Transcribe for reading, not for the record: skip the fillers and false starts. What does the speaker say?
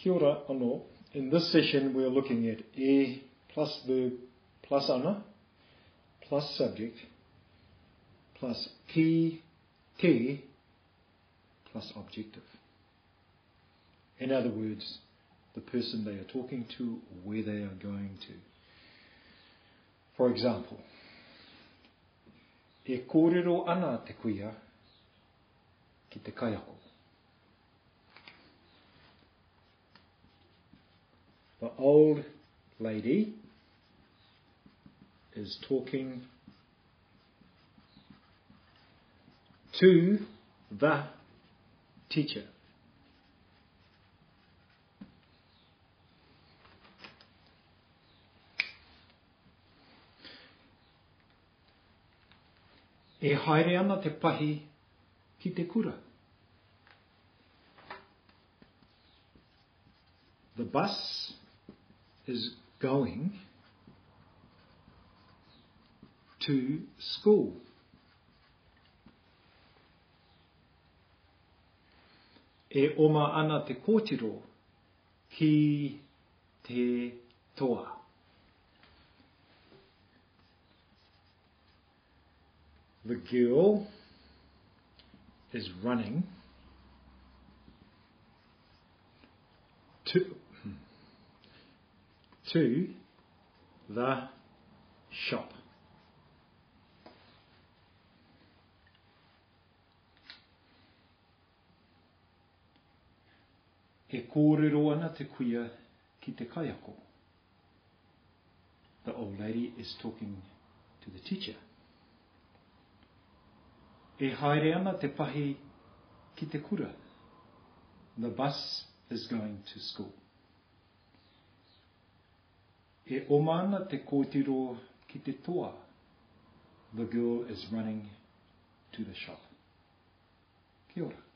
Kia ora anō. In this session we are looking at e plus verb plus ana plus subject plus ki te plus objective. In other words, the person they are talking to or where they are going to. For example, E kōrero ana te kuia ki te kaiako. The old lady is talking to the teacher. E haere ana te pahi ki te kura. The bus is going to school. E oma ana te kōtiro ki te toa. The girl is running to, to the shop. E kōrero ana te kuia ki te kaiako. The old lady is talking to the teacher. E haere ana te pahi ki te kura. The bus is going to school. E oma ana te kōtiro ki te toa. The girl is running to the shop. Kia ora.